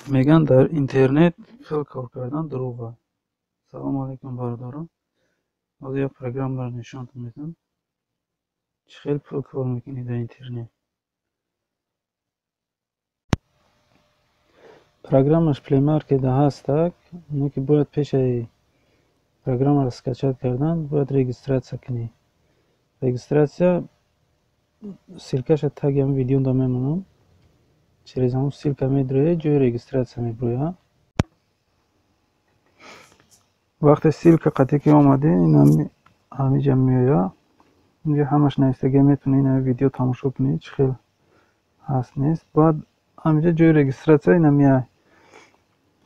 Мегӯянд, дар интернет пул кор кардан дурӯғ аст. Салому алайкум, бародарон. Ҳозир як программаро нишонтон медиҳам. Чӣ хел пул кор мекунӣ дар интернет. Программаш Play Market ҳастак, оне ки бояд пешаи программаро скачать кардан, бояд регистрация кунӣ. Регистрация ссылкаша таги ҳамин видеода мемонам. Через ҳамон ссылка медроед, ҷои регистрация меброяд. Вақте ссылка қатъӣ ки омадӣ, ин ҳамиҷа меояд. Инҷа ҳамаш навистагия, метавонӣ ин видео тамошо кунӣ, чӣ хел ҳаст, нест. Баъд ҳамиҷа ҷои регистрация ина меяд.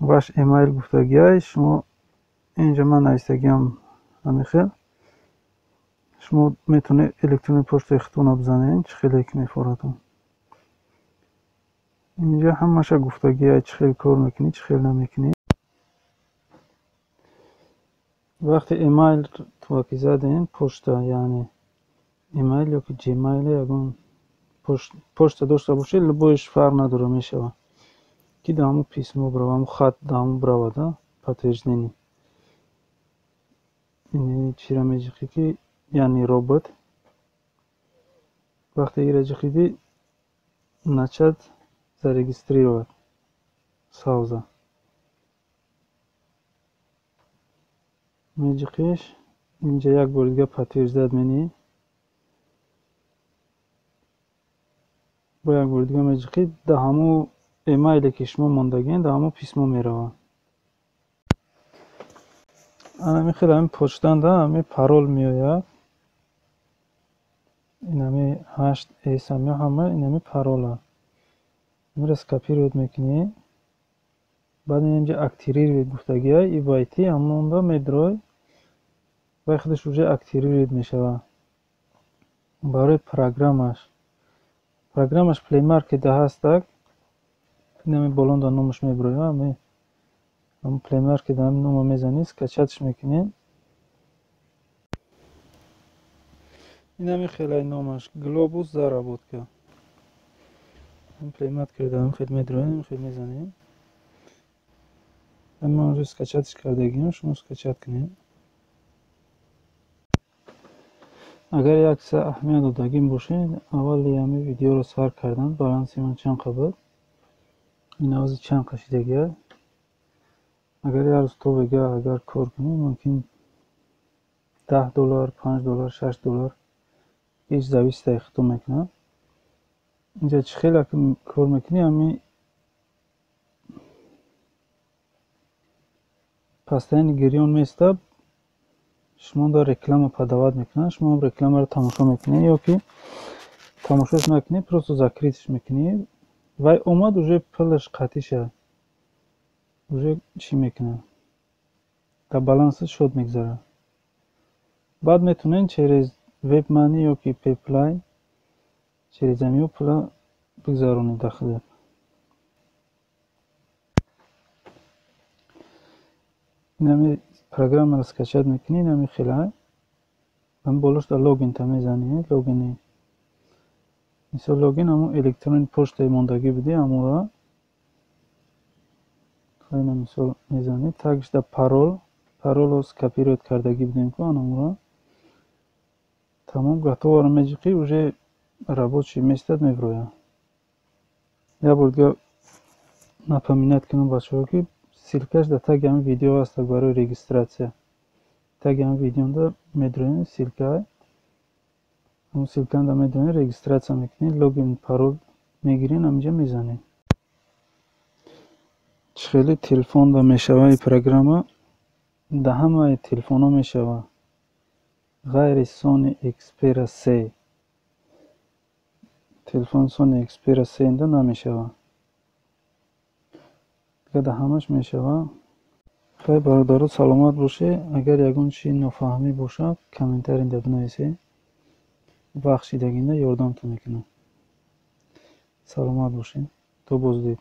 Ваш эмайл гуфтагиай, шумо инҷа ман навистагиам ҳамин хел. Шумо метавонед электронный почтаи худтонро бизанед, чӣ хеле ки мефоратон. Инҷа ҳамаша гуфтагиай, чӣ хел кор мекунӣ, чӣ хел намекунӣ. Вақте эмайл ки задем, почта, яъне эмайл ёки Gmail, ягон почта дошта бошед, любоиш фарқ надорад, мешавад. Ки дар ҳамон письмо бирава, ҳамон хат дар ҳамон биравад, подтверждение. Ин чиро меҷиқӣ ки, яъне робот. Вақте ира ҷиқидӣ, начать зарегистрировать савза. Меҷиқиш, инҷа як бори дига подтверждать менӣ. Бо як бори дига меҷиқӣ, дар ҳамон эмайле ки шумо мондагиен, дар ҳамон письмо меравад. Ана хел ҳамин почтанда ҳамин парол меояд. Инами 8 с ҳамиҳо ҳама инами парола. Инро скопировать мекунӣ. Баъд инҷа активировать гуфтагиай, и войти ҳамонда медрой. Вай худаш уже активировать мешавад. Барои программаш. Программаш Play Market ҳастак. Инами болонда номаш меброяд, ҳамин ҳамон Play Market ҳамин номро мезанӣ, скачатьш мекунӣ. Инами хелай номаш Globus заработка. Play Market ҳамин хел медроем, ҳамин хел мезанем. Ман уже скачатьш кардагиам, шумо скачать кунед. Агар як чиза аҳамият додагим бошед, аввали ҳамин видеоро сар кардан, баланси ман чанд қа буд? Ин авзи чанд қа шидагиа? Агар як рӯз то бега агар кор кунӣ, мумкин $10, $5, $6, ҳеҷ зависит аз худтон мекунад. Инҷа чӣ хеле кор мекунӣ, ҳамин постоянно гирён местаб, шумо дар реклама подавать мекунад, шумо ҳам рекламаро тамошо мекунед ё ки тамошош накунед, просто закрытьш мекунед. Вай омад, уже пулаш қатъӣ шавад. Уже чӣ мекунад? Дар балансаш шод мегзарад. Баъд метавонед через WebMoney ё ки Payplay, через ҳамиҳо пула бигзаронед дар худат. Инами программаро скачать мекунӣ, инами хелай. Ҳамин болош дар логинта мезанӣ, логини. Мисол логин ҳамон электронный почтаи мондагӣ будӣ, ҳамонро хайна мисол мезанӣ, тагш дар парол, паролро скопировать кардагӣ будем ку анамонро. Тамом, готовро меҷиқӣ, уже рабочий местат меброяд. Як бор дига напоминать кунам бачаҳо, ки ссылкаш дар таги ҳамин видео ҳаст барои регистрация. Таги ҳамин видеода медроем ссылка. Ҳамон ссылканда медроем, регистрация мекунед, логин парол мегирен, ҳаминҷа мезанед. Чӣ хеле телефонда мешавад ин программа, дар ҳамаи телефонҳо мешавад. Ғайри Sony Xperia 3. Телефон Sony Xperia 3 намешавад. Дигар дар ҳамаш мешавад. Хай бародаро, саломат бошед. Агар ягон чи нофаҳмӣ бошад, комментарийда бинависед. Вақт шидагинда ёрдамтон мекунам. Саломат бошед. То боздид.